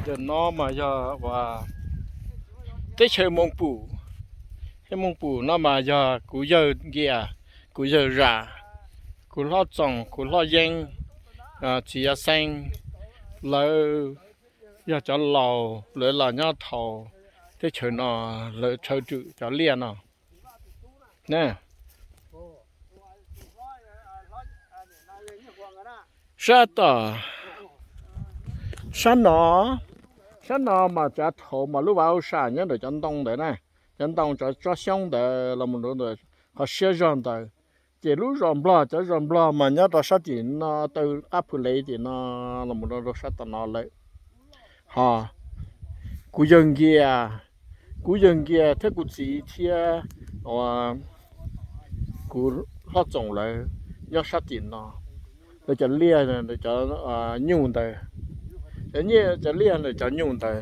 Ntawm no mas yog uas teb chaws Moos Pum, teb Moos Pum no mas yog kuv yawg Nkias, kuv yawg Zam, kuv hlob Txoos, kuv hlob Yeeb, txiv Yav Xeeb, lawv yog cov laus, lawv los nyob thaum teb chaws no, lawv tshawb rwm cov liaj no. Sab tom, sab no, sab no mas tsav thaum mas lub vaj hauj sam nyob ntawm cov ntoo ntawd na, cov ntoo tsob xyoob ntawd los mus rau ntawm qhov siab zog ntawd. Ces lub zos Nplog, cov zos Nplog mas nyob rau sab tim no, taw qab Phum Lev tim no los mus rau sab tom no lawm. Ho kuv yawg Nkias, kuv yawg Nkias thiab kuv txiv thiab kuv hlob Txoos lawv nyob sab tim no. Lawv cov liaj, cov nyuj ntawd, cov liaj ntawm cov nyuj ntawd,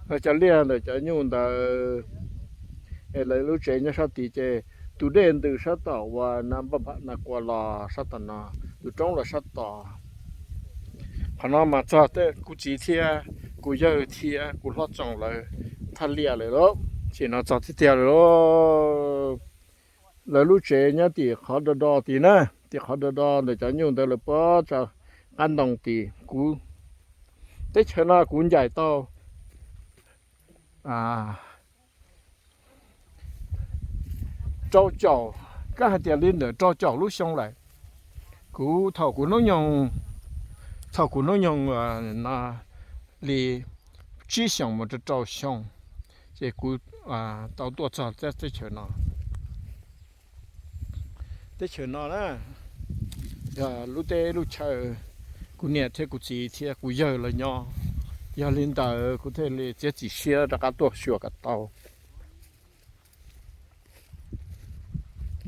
lawv cov liaj ntawm cov nyuj ntawd. Es lawv lub tsev nyob sab tid ces tus dej ntws sab tom uas na npaj pam na kua los sab tom no, tus roob los sab tod. Qhov no mas txog kuv txiv thiab kuv yawg thiab kuv hlob Txoos lawv thaj liaj lawm lauj. Tim no txog tiag tiag lawm lauj. Lawv lub tsev nyob tim qhov do do tid na, tim qhov do do ntawm cov nyuj ntawd lawv puag tso qab ntoo tid. Kuv teb chaws no kuv ncaim tau rau caum, kab hais tias li ntawm rau caum lub xyoo lawm. Kuv thaum kuv hnub nyoog, thaum kuv hnub nyoog no li tsib xyoos mus rau rau xyoo, ces kuv tau tuaj txog teb chaws no. Teb chaws no na yog lub teb lub chaw kuv niam thiab kuv txiv thiab kuv yawg lawv nyob. Yog li ntawd kuv thiaj li txiav txim siab rov qab tuaj xyuas kom tau.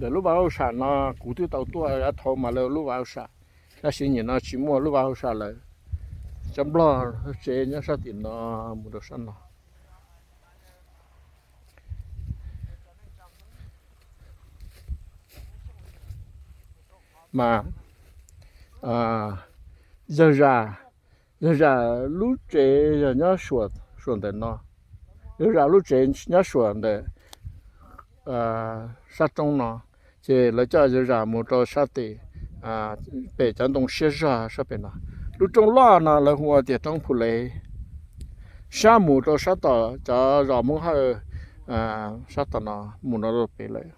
Ntawm lub vaj hauj sam no kuv twb tau tuaj yav thaum mas lawv lub vaj hauj sam, tab sis nim no tsis muaj lub vaj hauj sam lawm. Cov Nplog tsev nyob sab tim no mus rau sab no. Mas yawg Zam, yawg Zam lub tsev yog nyob suam ntawm no. Yawg Zam lub tsev nyob suam ntawm sab roob no, ces lawv coj yawg Zam mus rau sab tim pem cov ntoo siab zog sab pem no. Lub roob loj no lawv hu ua tias roob Phu Lev, sab mus rau sab tom cov zos Hmoob Hawj sab tom no mus no rau pem lawm.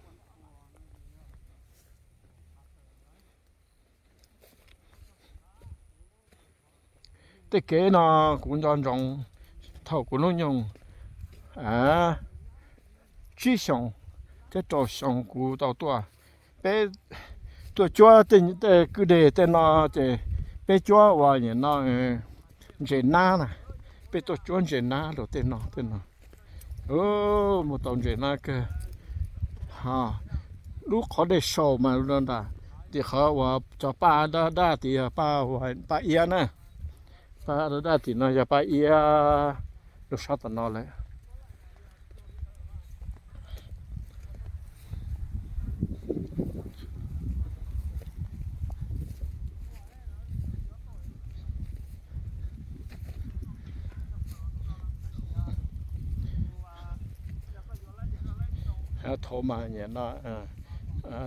Tej kev no kuv nco ntsoov thaum kuv hnub nyoog tsib xyoos thiab rau xyoo kuv tau tuaj. Peb tuaj cuab tej kwj deg tej no ces peb cuab uas nim no ntses nab na, peb tuaj cuab ntses nab rau tej no tej no. Muaj tau ntses nab kawg. Lub qhov dej saum mas rau nram tim qhov uas cov paj daj daj tid yog paj iab na, paj daj daj tim no yog paj iab rau sab tom no lawm. Thaum mas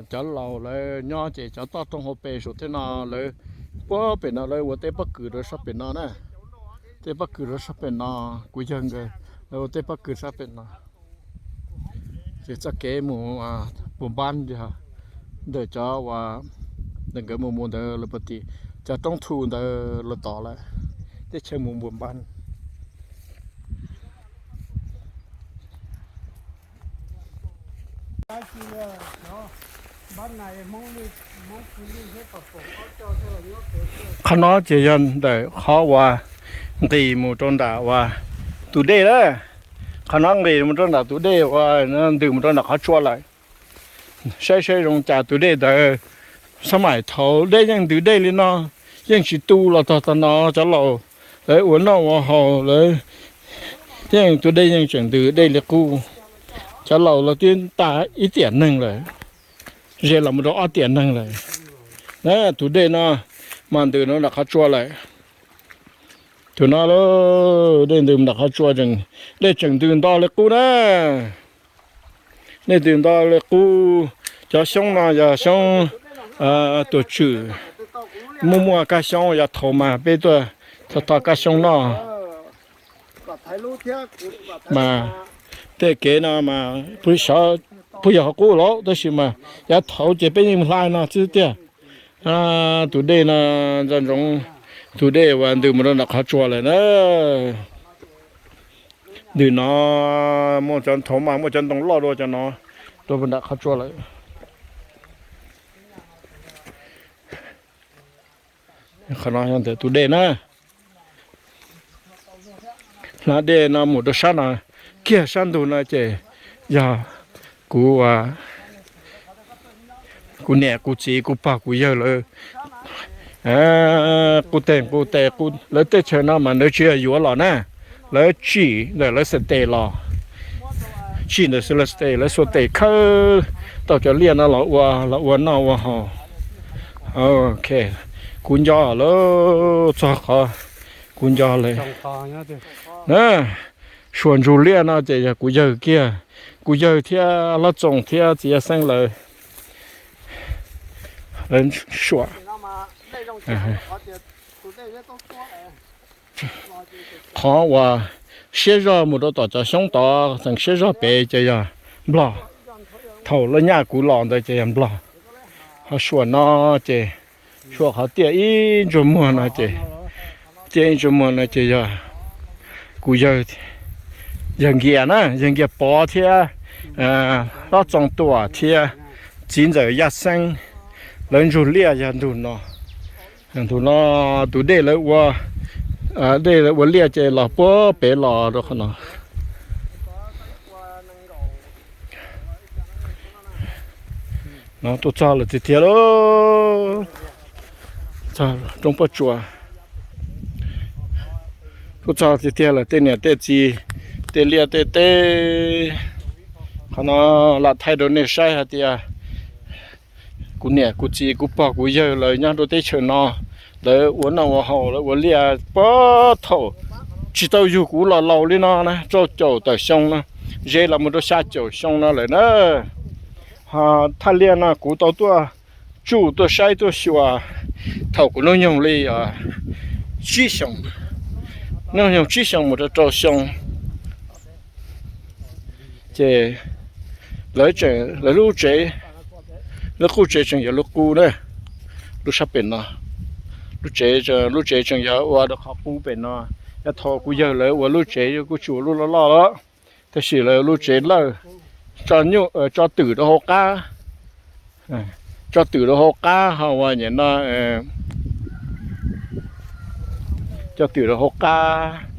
cov laus lawv nyob ces cov toj roob hauv pes saum tej no lawv puag pem no lawv ua tej pob kws rau sab pem no na. Tej pob kws rau sab pem no, kuv yawg nkawd lawv ua tej pob kws sab pem no. Ces txoj kev mus Pus Npab yog ntawm cov uas ntawm nkawd mus mus ntawd los puag tim cov roob thu ntawd los tod lawm, teb chaws mus Pus Npab. Qhov no ces yog ntawm qhov uas nqis mus rau nram uas tus dej lawm. Qhov no nqis mus rau nram tus dej uas ntws mus rau nram qhov tsua lawm. Saib saib zoo cas tus dej ntawd, xab maim thaud dej yeej ntws dej li no, yeej tsis tu los txog tag no. Cov laus lawv ua noj ua haus lawv yeej tus dej yeej tseem ntws dej li qub. Cov laus lawv twb tag ib tiam neeg lawm, ze los mus rau ob tiam neeg lawm. Tus dej no mas ntws mus nram qhov tsua lawm. Tus no lauj, dej ntws mus nram qhov tsua, dej tseem ntws nto li qub na. Dej ntws nto li qub. Cov xyoob no yog xyoob tuam tswm, muaj muaj kab xyoob, yog thaum mas peb tuaj tho tho kab xyoob noj. Mas tej kev no mas puag yog qhov qub lauj, tab sis mas yav thaud ces peb yeej hla no xwb tiag. Tus dej no nco ntsoov, tus dej uas ntws mus rau nram qhov tsua lawm na. Ntws no muaj cov thaum mas muaj cov ntoo loj dua cov no, rau nram qhov tsua lawm. Qhov no yog ntawm tus dej na. Hla dej no mus rau sab no kiag sab ntug no ces yog kuv, kuv niam kuv txiv kuv pog kuv yawg lawv qub teg qub tes, lawv teb chaws no mas lawv tsis yog yuav los na, lawv tsim ntawm lawv xab tes los, tsim ntawm lawv xab tes, lawv xuas tes khawb tau cov liaj no los ua, los ua noj ua haus. Ok, kuv nco lawm, txog qhov kuv nco lawm. Suas ntsug liaj no ces yog kuv yawg kiag, kuv yawg thiab Hlob Txoos thiab txiv Yaj Xeeb lawv, lawv suas. Qhov uas siab zog mus rau tom cov xyoob tod, tseem siab zog pem ces yog Nplog. Thaum lawv nyaj kuv los ntawd ces yog Nplog. Ho suam no ces, suam qhov tiaj ib ntsug muag no ces, tiaj ib ntsug muag no ces yog kuv yawg, yawg Nkias na, yawg Nkias Pov thiab Hlob Txoos Tuam thiab txiv ntxawm Yaj Xeeb lawv ntsug liaj yog ntug no. Ntug no tus dej lawv ua, dej lawv ua liaj ces los puag pem los rau qhov no. No tuaj txog lawm tiag tiag lauj. Txog roob pob tsuas. Tuaj txog tiag tiag lawm, tej niam tej txiv, tej liaj tej teb. Qhov no lam thaij rau nej saib hais tias kuv niam kuv txiv kuv pog kuv yawg lawv nyob rau teb chaws no, lawv ua noj ua haus, lawv ua liaj puag thaum tsis tau yug kuv los laus li no na, rau caum tawm xyoo no, ze los mus rau xya caum xyoo no lawm na. Ho thaj liaj no kuv tau tuaj tsuj tuaj saib tuaj xyuas thaum kuv hnub nyoog li tsib xyoos, hnub nyoog tsib xyoos mus rau rau xyoo. Ces lawv tseem, lawv lub tsev, lub qub tsev tseem yog lub qub na, lub sab pem no, Lub tsev, lub tsev tseem yog ua rau qhov qub pem no. Yav thaum kuv yawg lawv ua lub tsev kuj tsis ua lub loj loj los, tab sis lawv lub tsev lawj, tso nyuj, tso twm rau hauv qab, tso twm rau hauv qab ho ua nyam no, tso twm rau hauv qab,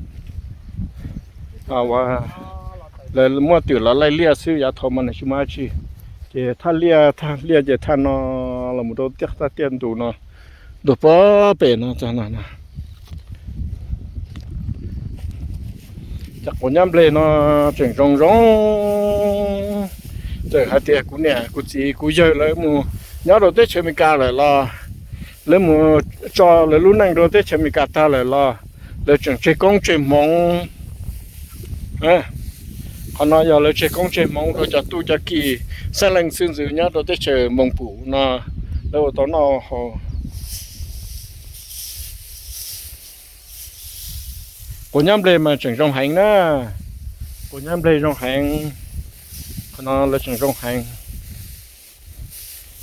lawv muab twm los laij liaj xwb, yav thaum mas nws tsis muaj dab tsi. Ces thaj liaj, thaj liaj ces thaj no los mus rau tiaj, thaj tiaj ntus no, ntuag puag pem no. Cov quav nyab nplej no tseem zoo zoo. Txawm hais tias kuv niam kuv txiv kuv yawg lawv mus nyob rau teb chaws Amelikas lawm los, lawv mus tso lawv lub neej rau teb chaws Amelikas tag lawm los, lawv tseem tseg koob tseg hmoov. Qhov no yog lawv tseg koob tseg hmoov rau cov tub cov ki xeeb leej xwb ntxwv nyob rau teb chaws Moos Pum no, lawv ua tau noj haus. Quav nyab nplej mas tseem zoo heev na. Quav nyab nplej zoo heev. Qhov no lawv tseem zoo heev.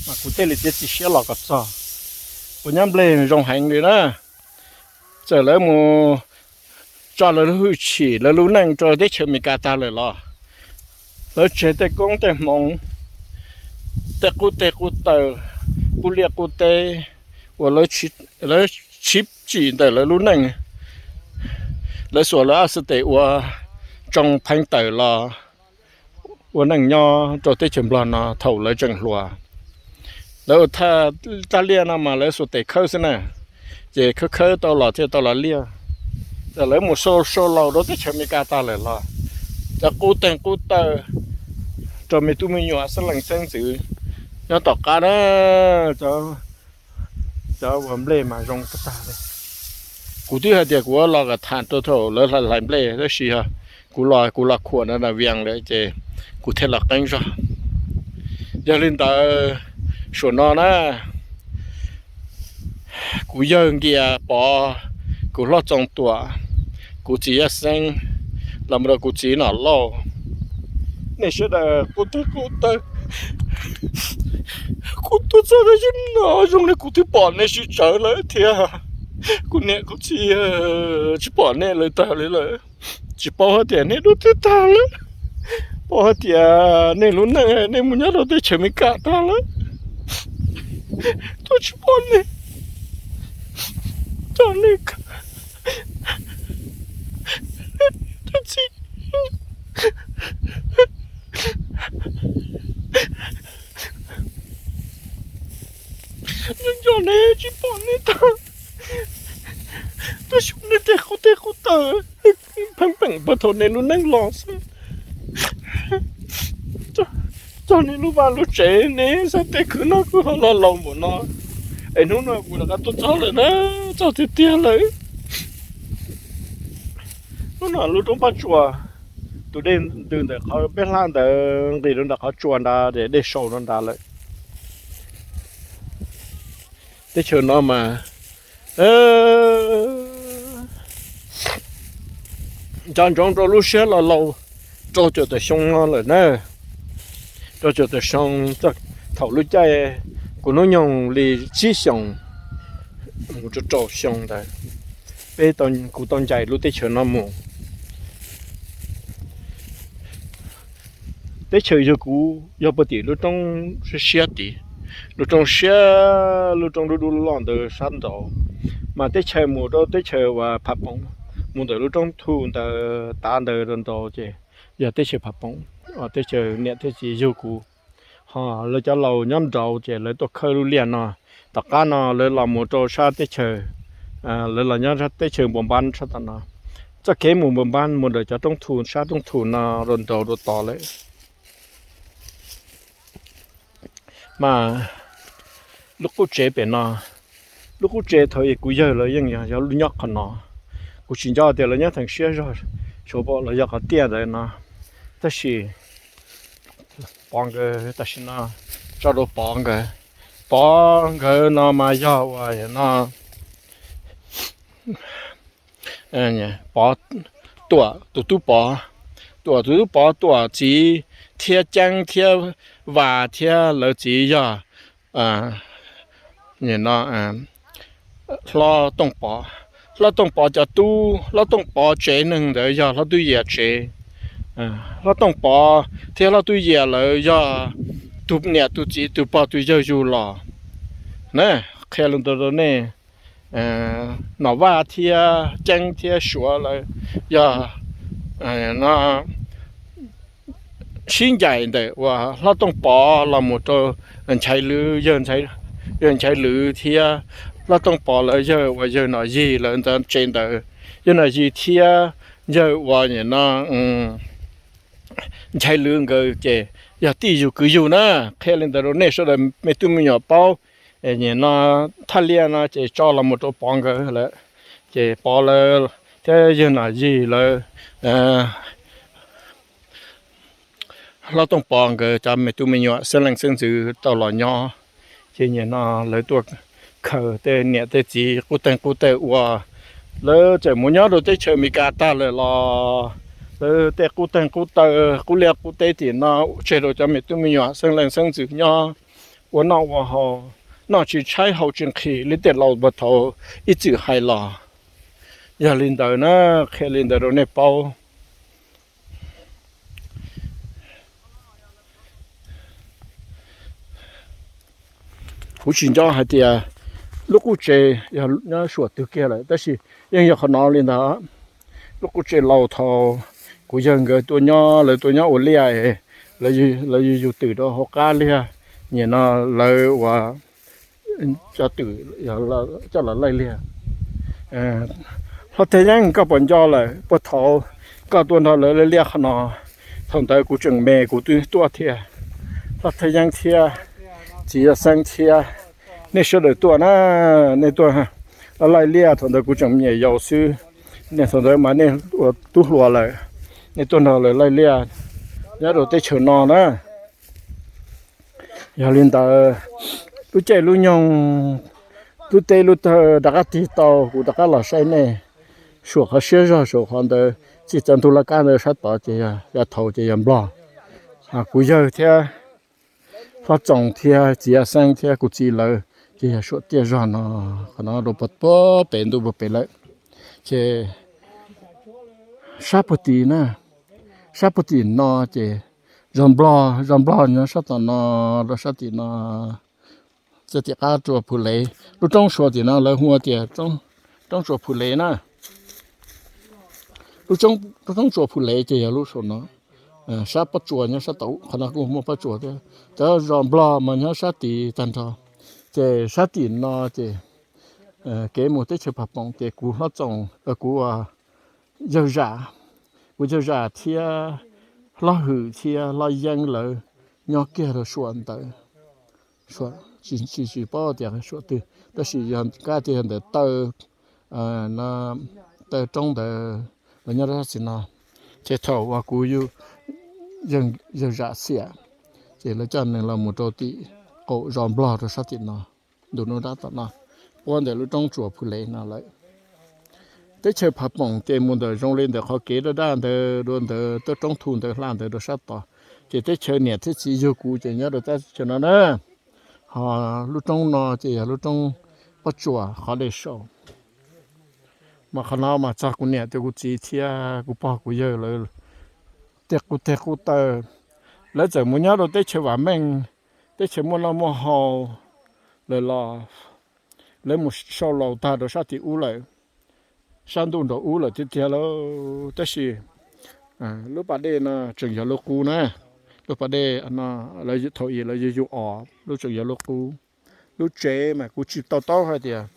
Mas kuv thiaj li txiav txim siab los kom txog. Quav nyab nplej zoo heev li na. Txawm lawv mus tso lawv lub hwj chim lawv lub neej rau teb chaws Amelikas tag lawm los, lawv tseg tej koob tej hmoov, tej qub teg qub taw, qub liaj qub teb uas lawv sib tsim ntawm lawv lub neej. Lawv xuas lawv ob xib tes ua tsoo pheej tawm los ua neej nyob rau teb chaws Nplog no thaum lawv tseem hluas. Lawv ua thaj liaj no mas lawv xuas tes khawb xwb na, ces khawb khawb tau los thiaj tau los liaj. Txawm lawv mus sau sau laus rau teb chaws Amelikas tag lawm los, cov qub teg qub taw rau me tub me nyuam xeeb leej xeeb ntxwv nyob tom qab na. Cov ua nplej mas zoo tag tag li. Kuv twb hais tias kuv los tham rau thaum lawv hlais nplej tab sis yog kuv los, kuv los khuam na na vias lawm ces kuv thiaj los qeeb zog. Yog li ntawd, suam no na, kuv yawg Nkias Pov, kuv hlob Txoos Tuam, kuv txiv Yaj Xeeb, los mus rau kuv txiv Nom Lauj, nej sawv daws qub teg qub taw, kuv tuaj txog rau ib no zoo li kuv twb pom nej sib tsawv lawm thiab. Kuv niam kuv txiv tsis pom nej lawm tag li lawm. Tsis paub hais tias nej dua twg tag lawm, paub hais tias nej lub neej nej mus nyob rau teb chaws Amelikas tag lawm. Tuaj tsis pom nej, txog nej, txog txiv, nco nco nej tsis pom nej tag, tuaj xyuas nej tej qub teg qub taw, pheej peem puag thaum nej lub neej los xwb. Txog nej lub vaj lub tsev nej xav tej khwv noj khwv haus los laus npaum no, es hnub no kuv rov qab tuaj txog lawm na, txog tiag tiag lawm. Hnub no lub roob Paj Tsuas, tus dej ntws ntawm qhov peb hlab ntawd nqis rau nram qhov tsua nrad, dej sau rau nrad lawm. Teb chaws no mas nco ntsoov rau lub sij hawm laus laus, rau caum tawm xyoo no lawm na, rau caum tawm xyoo, thaum lub caij kuv hnub nyoog li tsib xyoos mus rau rau xyoo ntawd, peb, kuv tau ncaim lub teb chaws no mus. Teb chaws yug kuv yog puag tim lub roob siab siab tid, lub roob siab, lub roob dub dub loj ntawd sab nraud, mas teb chaws mus rau teb chaws uas Phav Poov, mus ntawm lub roob Thu ntawd tav ntawd rau nraud ces yog teb chaws Phav Poov, teb chaws niam thiab txiv yug kuv. Ho lawv cov laus nyob nraud ces lawv tuaj khawb lub liaj no. Tom qab no lawv los mus rau sab teb chaws, lawv los nyob teb chaws Npua Npab sab tom no. Txoj kev mus Npua Npab mus ntawm cov roob Thu, sab roob Thu no rau nraud rau tod lawm. Mas lub qub tsev pem no, lub qub tsev thaum ub kuv yawg lawv yeej yog lub nyob qhov no. Kuv tsis nco tias lawv nyob theem siab zog, tshuav pom los yog qhov tiaj ntawd no. Tab sis Pov nkawd tam sim no tso rau Pov nkawd. Pov nkawd no mas yog uas no, Pov, Tuam, tus tub Pov, Tuam tus tub Pov, Tuam txiv thiab Ceeb thiab Vas thiab lawv txiv yog no Hlob Tooj Pov, Hlob Tooj Pov cov tub, Hlob Tooj Pov tsev neeg ntawd yog Hlob Tub Yias tsev. Hlob Tooj Pov thiab Hlob Tub Yias lawv yog tus niam tus txiv tus pog tus yawg yug los na. Qhia li ntawd rau nej, Nom Vaj thiab Ceeb thiab Suav lawv yog sib ncaim ntawm uas Hlob Tooj Pov los mus rau Nchaiv Lwm, yawg Nchaiv Lwm thiab Hlob Tooj Pov lawv yawg uas yawg Nom Yig lawv ntawd tsev ntawd, yawg Nom Yig thiab yawg uas nim no Nchaiv Lwm nkawd ces yog tij yug kwv yug na. Qhia li ntawd rau nej sawv daws me tub me nyuam paub. Nim no thaj liaj no ces tso los mus rau Pov nkawd lawm, ces Pov lawv thiab yawg Nom Yig lawv, Hlob Tooj Pov nkawd cov me tub me nyuam xeeb leej xeeb ntxwv tau los nyob. Ces nim no lawv tuaj khaws tej niam tej txiv qub teeg qub taw ua, lawv tseem mus nyob rau teb chaws Amelikas tag lawm los lawv tej qub teeg qub taw, qub liaj qub teb tim no tseg rau cov me tub me nyuam xeeb leej xeeb ntxwv nyob ua noj ua haus, noj tsis tshaib haus tsis nqhis li tej laus puag thaum ub ib txwm hais los. Yog li ntawd na, qhia li ntawd rau nej paub. Kuv tsis nco hais tias lub qub tsev yog nyob suam twg kiag lawm, tab sis yeej yog qhov no li ntawd. Lub qub tsev laus thaum kuv yawg nkawd tuaj nyob, lawv tuaj nyob ua liaj, lawv yug twm rau hauv qab liaj, nim no lawv ua cov twm coj los laij liaj. Hlob Thaj Yeeb, koj puas nco lawm puag thaum koj tuaj nrog lawv laij liaj qhov no? Thaum ntawd kuv tseem me kuv twb tuaj thiab. Hlob Thaj Yeeb thiab txiv Yaj Xeeb thiab nej sawv daws tuaj na, nej tuaj laij liaj thaum ntawd kuv tseem me nyuam yaus xwb. Nej thaum ntawd mas nej ua tub hluas lawm, nej tuaj nrog lawv laij liaj nyob rau teb chaws no na. Yog li ntawd, lub caij lub nyoog, lub teb lub tawg rov qab tig tau kuv rov qab los saib nej. Suam qhov siab zog suam qhov ntawd, txij txoj ntug laj kab ntawd sab tod ces yog thaum ces yog Nplog. Kuv yawg thiab Hlob Txoos thiab txiv Yaj Xeeb thiab kuv txiv lawv ces yog suam tiaj zog no, qhov no rau puag pem ntuj puag pem lawm. Ces sab puag tim na, sab puag tim no ces zos Nplog, zos Nplog nyob sab tom no, rau sab tim no, txij tim qab tsua Phum Lev. Lub roob tsua tim no lawv hu ua tias roob tsua Phum Lev na. Lub roob tsua Phum Lev ces yog lub saum no, sab pob tsuas nyob sab tod, qhov no kuj muaj pob tsuas thiab. Cov zos Nplog mas nyob sab tid tag nrho. Ces sab tim no ces kev mus teb chaws Phaj Poom ces kuv Hlob Txoos, kuv yawg Zam, kuv yawg Zam thiab Hlob Hwm thiab Hlob Yeeb lawv nyob kiag rau suam ntawd. Tsis, tsis paub tias suam twg tab sis yog kab tias yog ntawm taw, taw roob ntawd los nyob rau sab tim no. Ces thaum uas kuv yawg Zam xiam ces lawv coj nws los mus rau tim qaum zos Nplog rau sab tim no, ntu nub rab tom no, puab ntawm lub roob tsua Phum Lev no lawm. Teb chaws Phaj Poom ces mus ntawm zoo li ntawm qhov kev daj daj ntawd dua ntawd, tuaj roob thu ntawd hla ntawd rau sab tod. Ces teb chaws niam thiab txiv yug kuv ces nyob rau teb chaws no na. Ho lub roob no ces yog lub roob pob tsuas qhov dej saum. Mas qhov no mas txog kuv niam thiab kuv txiv thiab kuv pog kuv yawg lawv tej qub teg qub taw, lawv txawm mus nyob rau teb chaws vam meej, teb chaws muaj noj muaj haus lawm los lawv mus sau laus tag rau sab tim ub lawm, sab ntuj nraum ub lawm tiag tiag lauj. Tab sis lub pas dej no tseem yog lub qub na, lub pas dej no thaum ub lawv yug yug os lub tseem yog lub qub. Lub tsev mas kuv tsis tau taub hais tias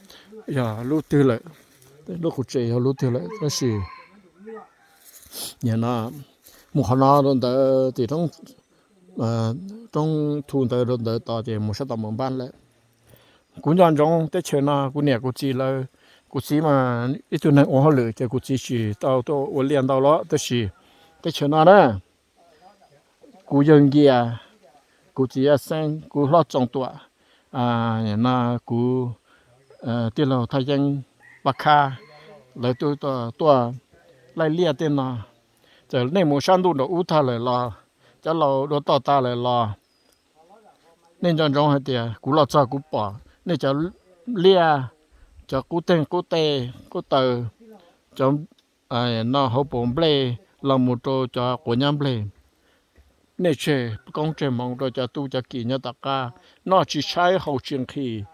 yog lub twg lawm, lub qub tsev yog lub twg lawm tab sis nim no mus qhov no rau ntawd tim roob thu ntawd rau ntawd tod ces mus sab tom Mus Npab lawm. Kuv nco ntsoov teb chaws no kuv niam kuv txiv lawv, kuv txiv mas ib tug neeg ua hauj lwm ces kuv txiv tsis tau tuaj ua liaj ntau los tab sis teb chaws no na, kuv yawg Nkias, kuv txiv Yaj Xeeb, kuv Hlob Txoos Tuam, no kuv tij laug Thaj Yeeb, Paj Khab, lawv tuaj laij liaj tej no. Txawm nej mus sab ntuj nraum ub tag lawm los, cov laus dua toj tas lawm los, nej nco ntsoov hais tias kuv los txog kuv pom nej cov liaj cov qub teeg qub teg qub taws, cov no hauv paus nplej los mus rau cov quav nyab nplej. Nej tseg koob tseg hmoov rau cov tub cov ki nyob tom qab, noj tsis tshaib haus tsis nqhis,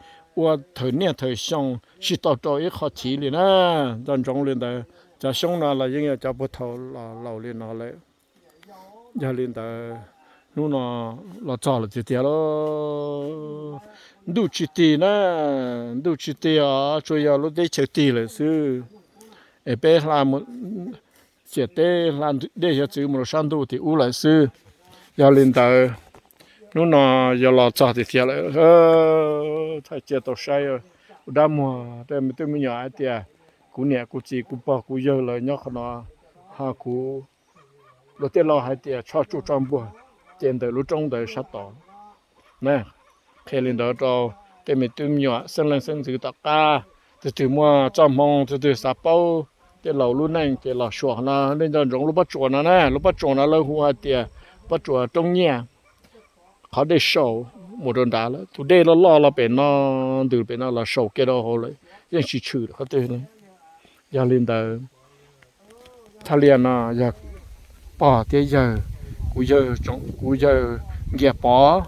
ua thawm niaj thawm xyoo tsis tau rau ib qho chiv li na. Nco ntsoov li ntawd, cov xyoob no los yeej yog cov puag thaum los laus li no lawm. Yog li ntawd, hnub no los txog lawm tiag tiag lauj. Ntuj tsis tig na, ntuj tsis tig os, tsuas yog lub teb chaws tig lawm xwb. Es peb hla xiam teb hla dej xyov txwv mus rau sab ntuj tim ub lawm xwb. Yog li ntawd, hnub no yog los txog tiag tiag lawm, thaij cia tau saib ua dab muag rau me tub me nyuam hais tias kuv niam kuv txiv kuv pog kuv yawg lawv nyob qhov no, ho kuv luag tej laus hais tias tsho tsuj tso npuag, ces ntawm lub roob ntawd sab tod na. Qhia li ntawd rau tej me tub me nyuam xeeb leej xeeb ntxwv tom qab, tus twg muaj txoj hmoo tus twg xav paub tej laus lub neej ces los xyuas no. Nej nco ntsoov lub pob tsuas no na, lub pob tsuas no lawv hu hais tias pob tsuas roob nyiaj, qhov dej saum mus rau nrad lawm, tus dej loj loj los pem no, ntws pem no los saum kiag rau hauv lawm, yeej tsis tshwm qhov twg li. Yog li ntawd, thaj liaj no yog pog thiab yawg, kuv yawg, kuv yawg Nkiag Pov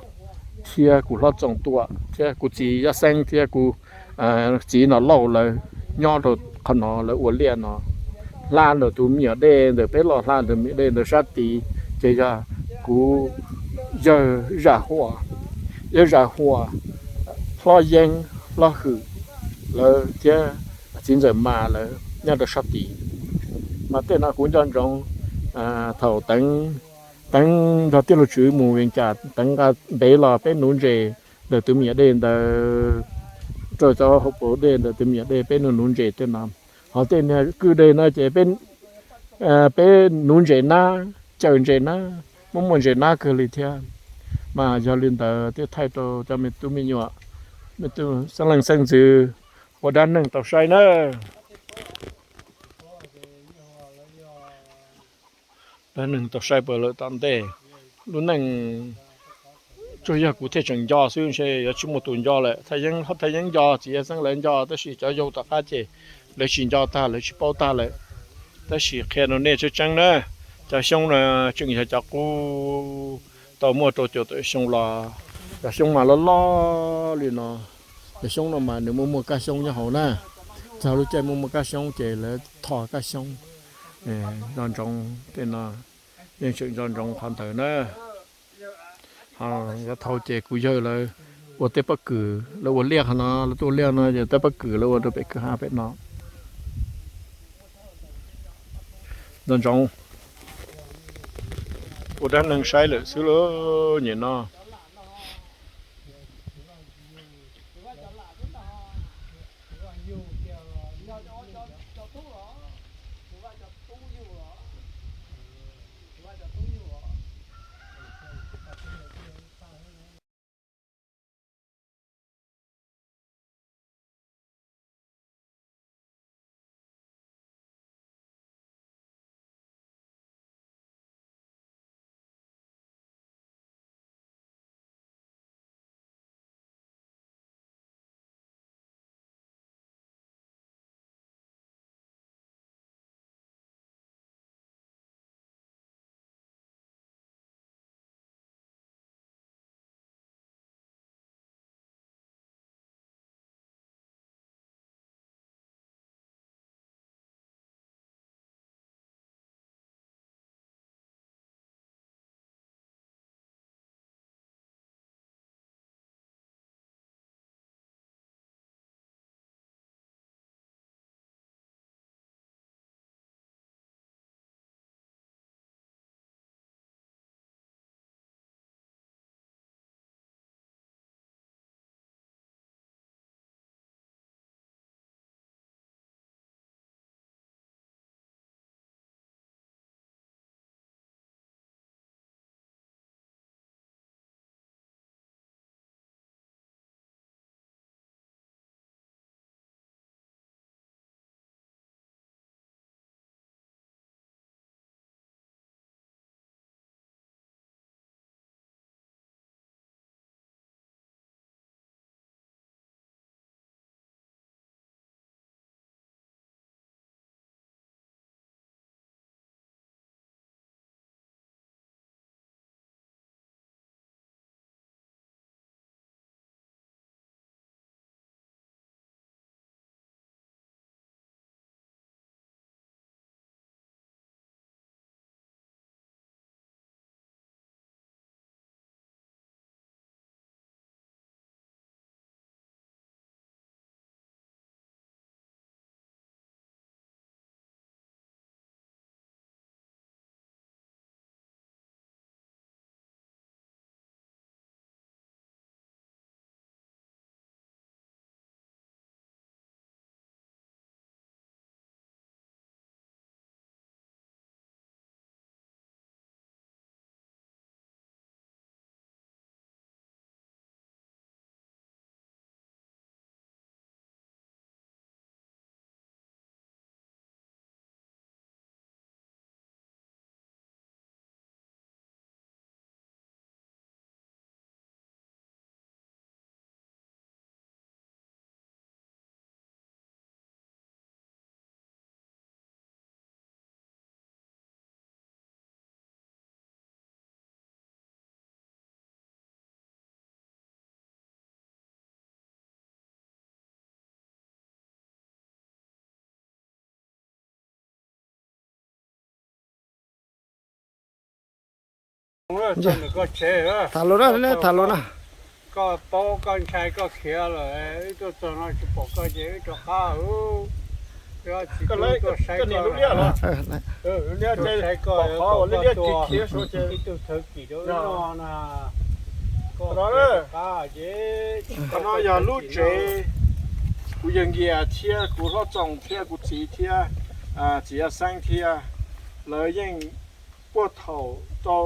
thiab kuv hlob Txoos Tuam thiab kuv txiv Yaj Xeeb thiab kuv txiv Nom Lauj lawv nyob rau qhov no lawv ua liaj no. Hla ntawm tus me nyuam dej ntawd, peb los hla ntawm me nyuam dej ntawd sab tid, ces yog kuv yawg Zam Huam, yawg Zam Huam, hlob Yeeb, hlob Hwm lawv thiab txiv ntxawm Mas lawv nyob rau sab tid. Mas tej no kuv nco ntsoov thaum Teev, Teev nrog tij laug Tswv mus Vees Cas, Teev nqa ntev los peb nuv ntses ntawm tus me nyuam dej ntawd, rau cov hauv paus dej ntawm tus me nyuam dej peb nuv nuv ntses tej no. Ho tej niag kwj deg no ces peb nuv ntses nab, caws ntses nab, muaj muaj ntses nab kawg li thiab. Mas yog li ntawd thiaj thaij rau cov me tub me nyuam, me tub xeeb leej xeeb ntxwv ua dab neeg tau saib na. Dab neeg tau saib puag lawm tom ntej. Lub neej tsuas yog kuv thiaj tseem nco xwb, ntshe yuav tsis muaj tus nco lawm. Thaj Yeeb, Thaj Yeeb nco, txiv Yaj Xeeb lawv nco, tab sis cov yau tom qab ces lawv tsis nco tag, lawv tsis paub tag lawm. Tab sis qhia rau nej tseeb tseeb na, cov xyoob no tseem yog cov qub tau muaj rau caum tawm xyoo los. Cov xyoob mas loj loj li no, cov xyoob no mas nws muaj muaj kab xyoob nyob hauv na. Txog lub caij muaj muaj kab xyoob ces lawv tho kab xyoob. Nco ntsoov tej no, yeej tseem nco ntsoov qhov ntawd na. Yav thaud ces kuv yawg lawv ua tej pob kws, lawv ua liaj qhov no, lawv tuaj ua liaj no ces tej pob kws lawv ua rau pem kwj ha pem no. Nco ntsoov, ua dab neeg saib lawm xwb lauj, nyem no. Tham lus na, tham lus na. Koj paub koj ntshai koj khiav lawm, wb tuaj txog no tsis pom koj ces wb rov qab. Saib koj, ib tug thawj kim rau wb noj na. Qhov no yog lub tsev kuv yawg Nkias thiab kuv hlob Txoos thiab kuv txiv thiab txiv Yaj Xeeb thiab. Lawv yeej puag thaum rau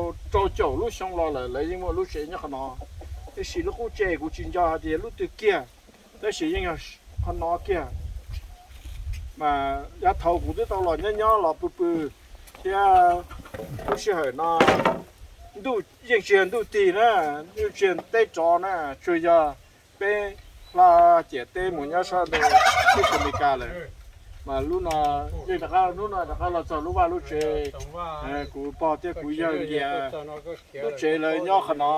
caum lub xyoo los lawm lawv yeej muaj lub tsev nyob qhov no. Tab sis lub qub tsev kuv tsis nco hais tias lub twg kiag, tab sis yeej yog qhov no kiag. Mas yav thaum kuv twb tau los nyob nyob los pw pw thiab lub sij hawm no ntuj yeej tsis yog ntuj tig na, yeej tsis yog teb rov na, tsuas yog peb hla ciam teb mus nyob sab ntawm teb chaws Amelikas lawm. Mas lub no yeej rov qab, hnub no rov qab los txog lub vaj lub tsev kuv pog thiab kuv yawg Nkias lub tsev lawv nyob qhov no.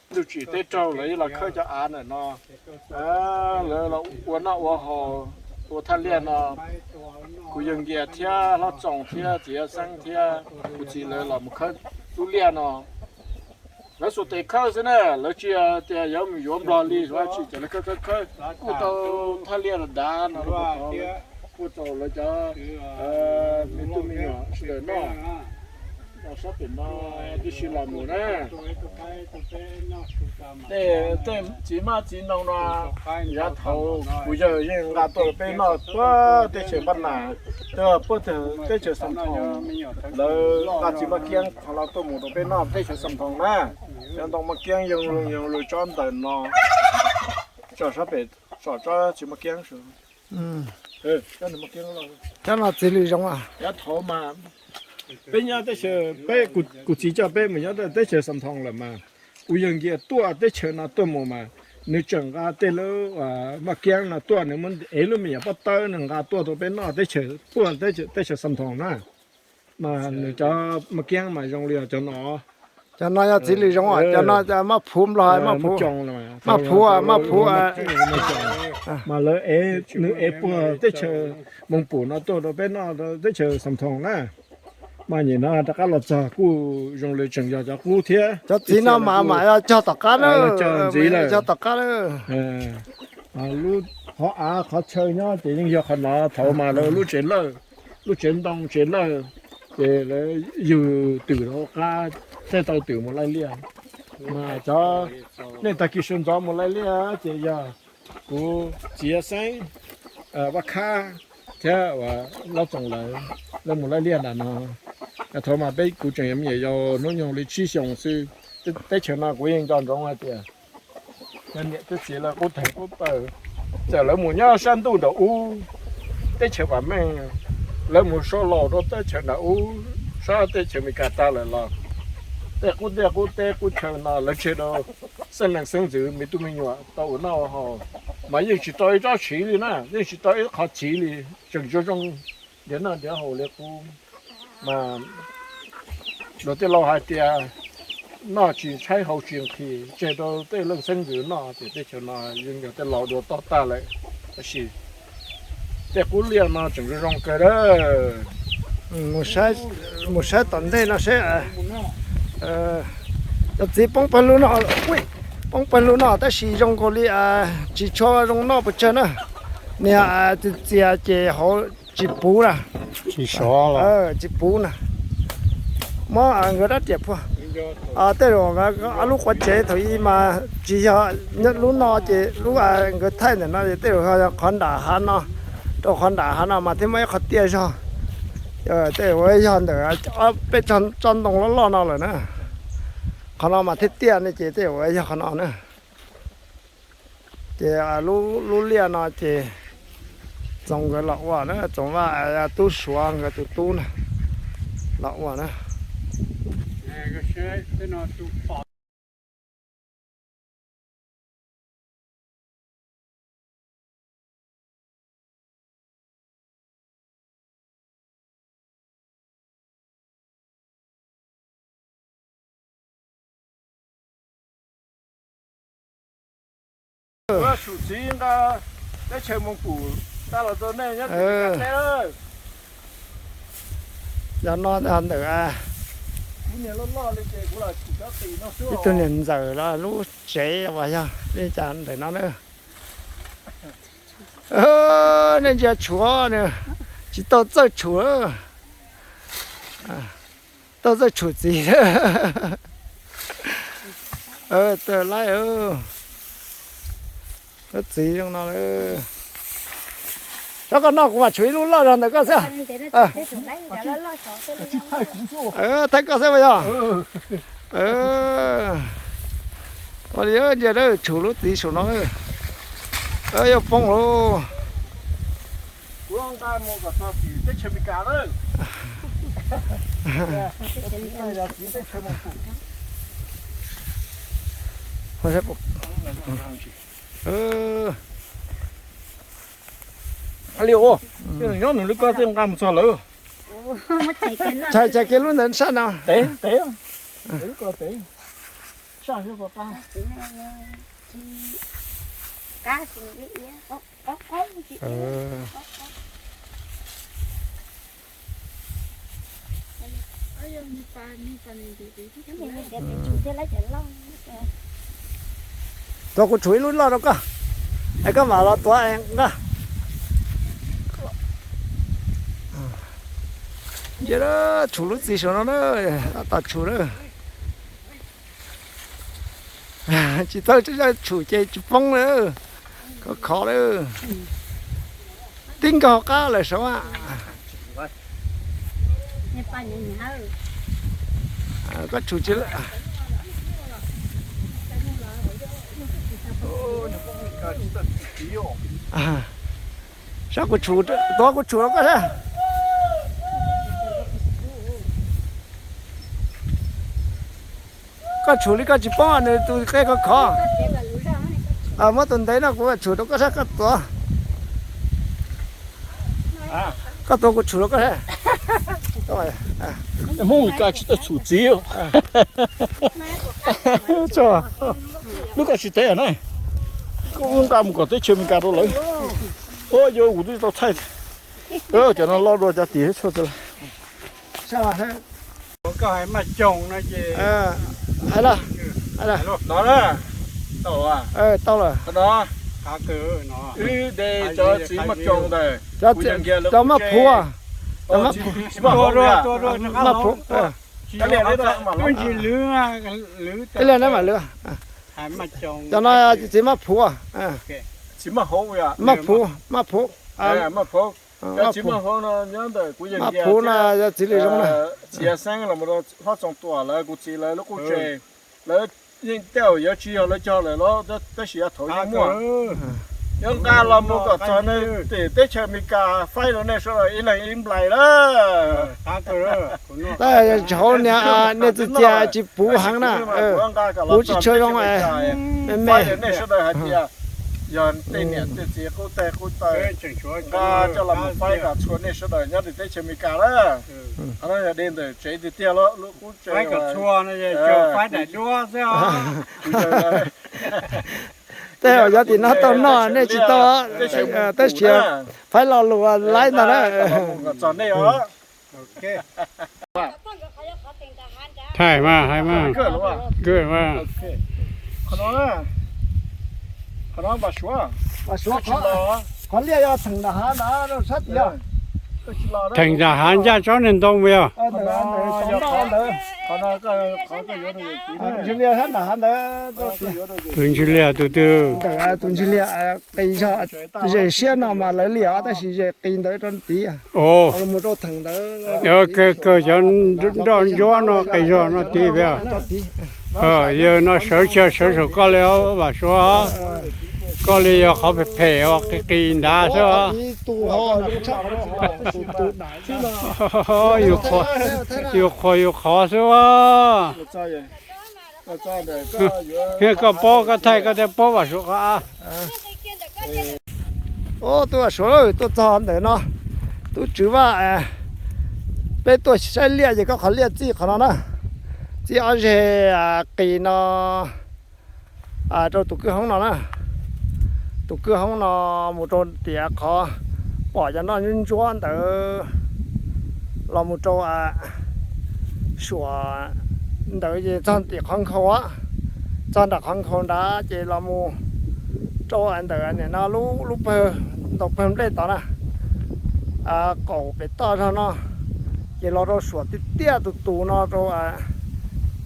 Ntuj tsim teb raug lawv los khawb cov av ntawm no, lawv los ua noj ua haus, ua thaj liaj no. Kuv yawg Nkias thiab hlob Txoos thiab txiv Yaj Xeeb thiab kuv txiv lawv los mus khawb lub liaj no. Lawv xuas tes khawb xwb na, lawv tsis tias yuav mus yuav nplog li, tsis, ces lawv khawb khawb khawb kuj tau thaj liaj los dav no, kuj tau lawv cov me tub me nyuam sawv daws noj. Sab pem no tib si los mus na. Tej txiv mab txiv noog no, yav thaum kuv yawg yeej nqa tuaj rau peb noj tuaj teb chaws Npab Nas, tuaj puag teb chaws Xam Thoos. Lawv nqa txiv Maj Kiab qhov no tuaj mus rau peb noj teb chaws Xam Thoos na. Cov ntoo Maj Kiab yoog yoog lug tsob ntawm no, tsom sab pem, tsom tsob txiv Maj Kiab. Cov no txiv lws zoo. Yav thaum mas peb nyob teb chaws, peb, kuv txiv coj peb mus nyob teb chaws Xam Thoos lawm mas, kuv yawg Nkias tuaj teb chaws no tuaj mus mas, nws tseem nqa tej lub Maj Kiab no tuaj, nws muab ev lub me nyuam pob tawb nws nqa tuaj rau peb noj teb chaws, puag teb chaws Xam Thoos na. Mas nws cov Maj Kiab mas zoo li cov no. Cov no yog txiv lws zoo, cov no maj phuv nplog, maj phuv, maj phuv, maj phuv. Mas lawv, nws ev puag teb chaws Moos Pum no tuaj rau peb noj teb chaws Xam Thoos na. Mas nim no rov qab los txog kuj zoo li tseem yog cov qub thiab. Cov txiv no mas mam cog tom qab na, cog ntxiv lawm, cog tom qab lawm. Lub qhov av qhov chaw nyob ces yeej yog qhov no, thaum mas lawv lub tsev lawj, lub tsev ntoo tsev lawj, ces lawv yug twm rau qab, thiaj tau twm mus laij liaj. Mas cov, nej tag kis sawv ntxov mus laij liaj ces yog kuv txiv Xeeb, Vaj Khab thiab Lob Txoos lawv, lawv mus laij liaj nram no. Thaum mas peb, kuv tseem yog me nyuam yaus hnub nyoog li tsib xyoos xwb. Teb chaws no kuv yeej nco ntsoov hais tias cov niam cov txiv lawv qub theem qub taw, txawm lawv mus nyob sab ntuj nram ub teb chaws vam meej, lawv mus sau laus rau teb chaws nram ub sab teb chaws Amelikas tag lawm los, tej qub teb qub teb qub chaw no lawv tseg rau xeeb leej xeeb ntxwv me tub me nyuam tau ua noj ua haus, mas yeej tsis tau ib tsob siv li na, yeej tsis tau ib qho chiv li, tseem zoo zoo nrhiav noj nrhiav haus li qub. Mas luag tej laus hais tias noj tsis tshaib haus tsis nqhis, tseg rau tej leej xeeb ntxwv noj, ces teb chaws no yeej yog tej laus dua toj tag lawm. Tab sis tej qub liaj no tseem zoo zoo kawg dab. Mus saib tom ntej no seb, cov txiv poob pawg lug no, poob pawg lug no tab sis zoo nkaus li tsis tshua zoo noj pes tsawg na. Niag txias txias ces hauv tsis puv na, tsis puv na. Muab nkawd rab riam phua. Tej zaum lub quav tsev thaum ub mas tsis yog lub no ces lub nkawd thaij ntawm no ces tej zaum yog qhov nram hav no, rau qhov nram hav no mas thiaj muaj ib qhov tiaj zog. Tej zaum yog ntawm peb tsob ntoo loj loj no lawm na. Qhov no mas thiaj tiaj ne ces tej zaum yog qhov no na. Ces lub liaj no ces Txoov nkawd los ua na, Txoov Vaj, Tub Suav nkawd tus tub na, los ua na. Sum txiv nqa teb chaws Moos Pum nqa los rau nej nyob teb. Yog no ntawm Ib tug niam ntxawm los lub tsev uas yog li cas ntawm no na. Nej ntsia tshuam, tsis tau txawj tshum, tau txawj tshum txiv. Tawm laib, txiv zoo no. Rov koj noj kuv mam tshum ib lub loj zog ntawm koj xwb. Thawb koj xwb puas yog? Ua li ntsia, tshum lub txiv saum no, yuav poob lauj. Li nyob nws lub koj tej nqa mus txog lawm. Tshais tshais kiag lub ntawd sab no. Tuav kuv tshum ib lub loj rau koj, es koj mam los tuav nqa. Ntsia, tshum lub txiv saum no na, tab tom tshum na. Tsis txawj tshum ces tsis poob lawm, khov khov lawm. Tib nkaug qab lawm saud. Koj tshum tsis Saib kuv tshum, tuav kuv tshum rau koj saib. Koj tshum li koj tsis paub nws tus qe khov khov. Muab tus ntev no kuv tshum rau koj saib koj tuav. Koj tuav kuv tshum rau koj saib. Hmoob Mes Kas tsis txawj tshum txiv. Lub koj tsis tev na, koj nqa mus kom teb chaws Mes Kas rau lawv. Ua yuav kuv twb tau thaij. Cov no loj dua cov tim tshuaj txwv lawm. Koj hais maj coog no ces, no, tau lawm. Wb de cov txiv maj coog ntawd, cov maj phuv, maj phuv, maj phuv. Ib li na mam lwv. Cov no txiv maj phuv, maj phuv, maj phuv, maj phuv no yog txiv lwm zoo na. Txiv Xeeb los rau Hlob Txoos Tuam lawv, kuv txiv lawv lub qub tsev, lawv yeej tej zaum yuav tsis yog lawv cog lawm los tab sis yav thaud yeej muaj. Yuav nqa los mus kom txog nws tim teb chaws Amelikas faib rau nej sawv daws ib leeg ib nplais lawm. Tab sis hauv niag nej txiv txiaj tsis puv heev na, puv tsis tshua zoo, me me. Nej sawv daws hais tias yog tej niam tej txiv qub teg qub taw nqa coj los mus faib kom txhua nej sawv daws nyob rau teb chaws Amelikas lawm. Qhov no yog de ntawm tsev tiag tiag lawm, lub qub tsev. Tej zaum yog tim no tau noj nej tsis tau, tab sis faib lo lus laib ntag na. Thaij mas, hais mas, good mas. Qhov liaj yog theem nram hav ntag, sab tid. Theem nram hav ncaj tsob niag ntoo mas yog. Tus ntsis liaj tus twg? Tus ntsis liaj qis zog, zem siab no mas lawv liam tab sis zem qis ntawd rau tid. Mus rau theem ntawd. Kawg cov nroj ntsuab no qis zog no tid. Yawg no sawv tsis sawv saum koj li os Vam Suav. Koj li yog qhov phem phem uas qis qis nrad xwb os. Yus qhuas yus qhov xwb os. Koj paub koj thaij koj thiaj paub Vam Suav qhov av. Tub Vam Suav, tuaj txog ntawm no, tub Tswv Vaj, peb tuaj saib liaj ces koj qhov liaj txij qhov no na, txij ob zeg qis no rau tus kwj hoob no na. Tus kwj hoob no mus rau tias qhov pom cov nroj ntsuab ntawd los mus rau Suam ntawd ces txog tim qhov nkhaus, txog nram qhov nkhaus nrad ces los mus rau ntawm nim no lub, lub pawg, ntau pawg nplej tod na, qaum pem toj zog no, ces los rau suam tiaj tiaj tus tus no rau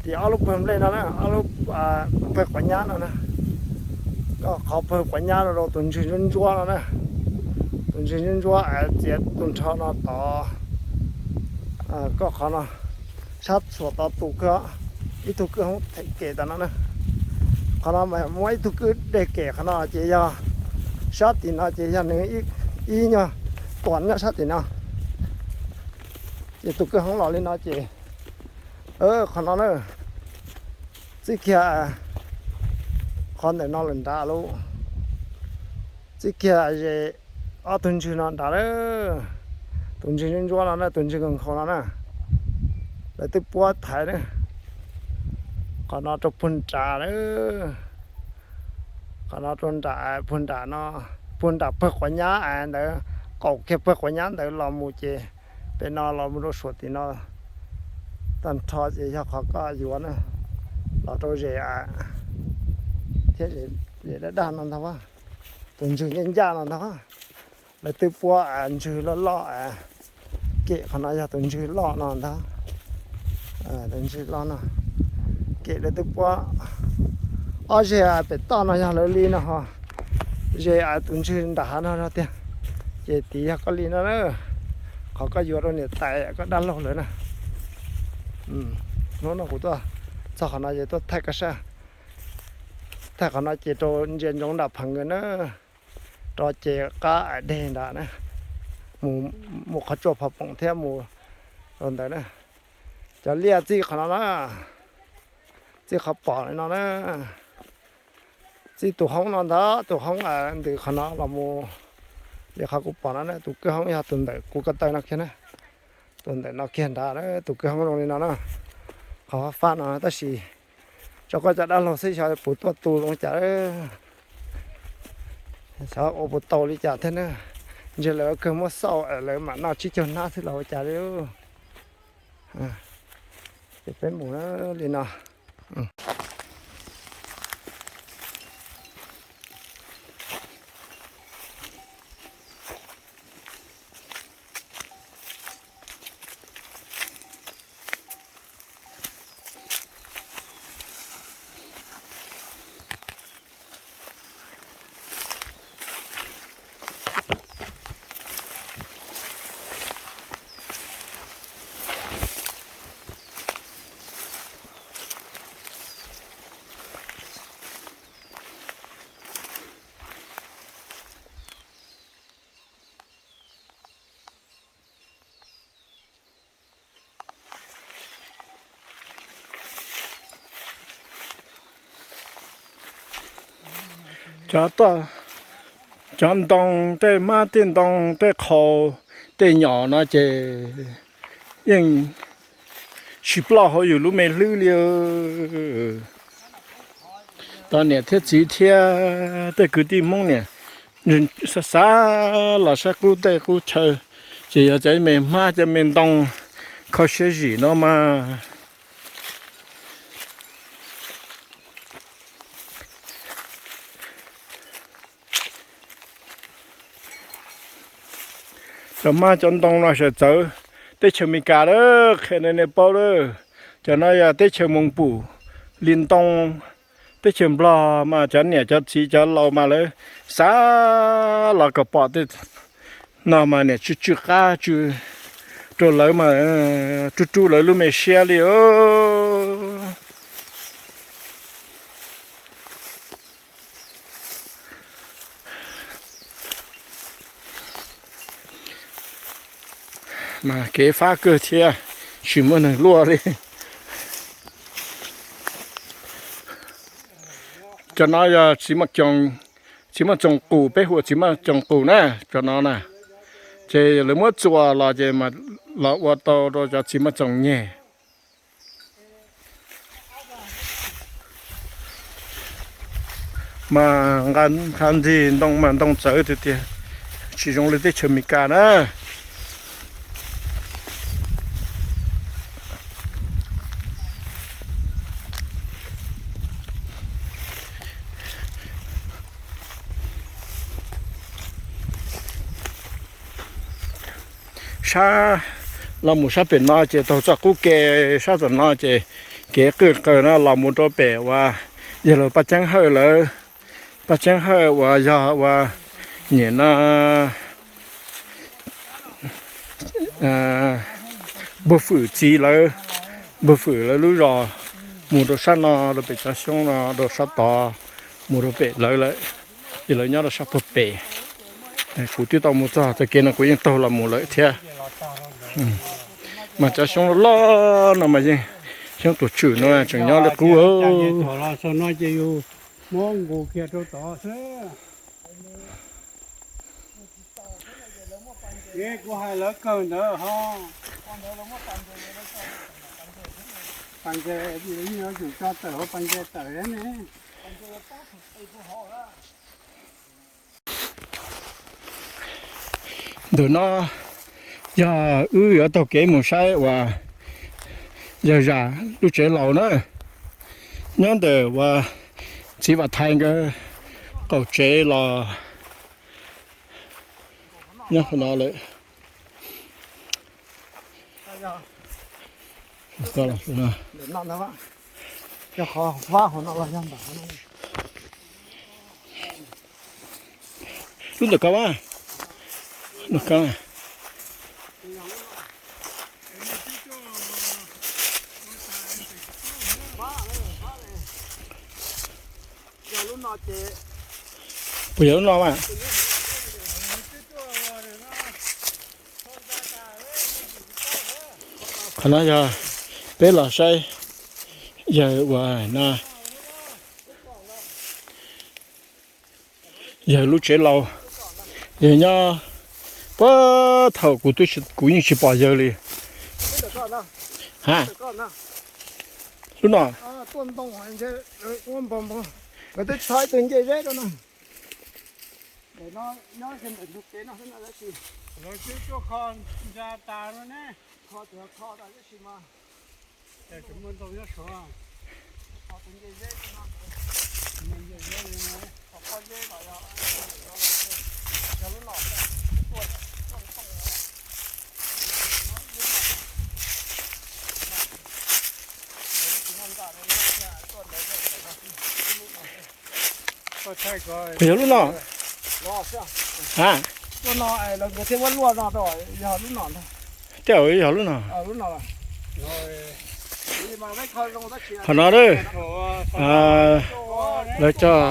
tim ob lub pawg nplej no na, ob lub pawg quav nyab no na. Koj qhov pawg quav nyab no rau tus ntswg ntsuab ntsuab no na, tus ntswg ntsuab ntsuab txiav tu nrho no tod. Koj qhov no sab suam tod tus kwj, ib tug kwj hoob them kem tod no na. Qhov no mas muaj ib tug kwj deg kem qhov no ces yog sab tim no ces yog nws ib nyuag tuam nyob sab tim no. Ces tus kwj hoob los li no ces qhov no na, txij kiag qhov ntawm no lawm nrad lub, txij kiag ze ob tug ntswg no nrad lawm, tus ntswg ntsuab ntsuab no na, tus ntswg nkhaus nkhaus no na, lawv twb puab thaiv na. Qhov no rau puag nram lawm, qhov no rau nram puag nram no, puag nram pawg quav nyab ntawd, qaum kiag pawg quav nyab ntawd los mus ces pem no los mus rau suam tim no tag nrho ces yog qhov koj yuav na, los rau ze thiab, ze daj daj no ntag, tus ntswg ncaj ncaj no ntag. Lawv twb puab ntswg loj loj, kem qhov no yog tus ntswg loj no ntag, tus ntswg loj no, kem lawv twb puab ob zeg pem toj no yog lawv li no ho, ze tus ntswg nram hav no zog tiag. Ces tid yog koj li no na, qhov koj yuav rau niam tais koj dab laug lawm na. Hnub no kuv tuaj txog qhov no ces tuaj thaij koj saib, thaij qhov no ces rau ntsia ntsoov nram Phav Nkws na, rov ces qab deg nrad na, mus qhov tsua Phav Poom thiab mus rau ntawd na. Cov liaj txij qhov no na, txij qhov pom li no na, txij tus hoob no ntag, tus hoob ntws qhov no los mus li qhov kuv pom no na. Tus kwj hoob yog tus ntawm kuv ko taw no kiag na, tus ntawm no kiag nrad, tus kwj hoob zoo li no na, qhov fab fab no. Tab sis tso koj cov dab laug xwb xyov puas tuaj tu zoo cas, xyov ua puas tau li cas thiab na. Ntshe lawv kawg muab xauj lawv mam noj tsib caug hnab xwb los ua cas li. Ces peb mus li no. Cov, cov ntoo, tej hmab tej ntoo, tej qhau, tej nyom no ces yeej tsis ploj hauv yus lub me hlwb li. Cov niam thiab txiv thiab tej kwv tij Hmoob niam xav xav los sab qub tej qub chaw, ces yog cov me hmab cov me ntoo kho siab zim no mas. Cov hmab cov ntoo no sawv txawv teb chaws Amelikas lawm, qhia nej nej paub lawm. Cov no yog teb chaws Moos Pum, Li Ntoo, teb chaws Nplog mas cov niam cov txiv cov laus mas lawv xav los kom pom tej no mas niam tsw tsw qab tsw rau lawv mas rub rub lawv lub me siab li. Mas kev fab kawg thiab, tsis muaj neeg luaj li. Cov no yog txiv maj coos qus, peb hu ua txiv maj coos qus na, cov no na. Ces lawv muab txuas los ces los ua tau rau cov txiv maj coos nyeg. Mas nqa ntxig ntoo mas ntoo txawv tiag tiag, tsis zoo li teb chaws Amelikas na. sab, los mus sab pem no ces taug txoj qub ke sab tom no ces kev qwj qaws no los mus rau pem uas yawg laus Paj Ceeb Hawj lawv, Paj Ceeb Hawj uas yog uas nyem no npawg Fwm txiv lawv, npawg Fwm lawv lub zos mus rau sab no rau pem cov xyoob no rau sab tod mus rau pem lawv lawm, ces lawv nyob rau sab puag pem. Kuv twb tau mus txog txoj kev no kuv yeej taug los mus lawm thiab. Mas cov xyoob loj loj no mas yeej xyoob tuam tswm no tseem nyob li qub. Muab nqus kiag rau tod xwb. Kuv hais lawv kawg ntawd ho. Pas ntses, yus tso tawm hauv pas ntses tawm ne. Ntawm no yog wb yuav taug kev mus saib uas yawg Zam lub tsev laus na, nyob ntawm uas txiv Vam Thaiv nkawd qaum tsev los nyob qhov no lawm. Lub ntawm ko, ntawm ko. Puas yog lub no mas? Qhov no yog peb los saib yawg uas no, yawg lub tsev laus, yawg nyob puag thaum kuv, kuv yeej tsis pom yawg li. Ha, lub no. Puas yog lub no? Ha, tej zaum yog lub no. Qhov no lawv cog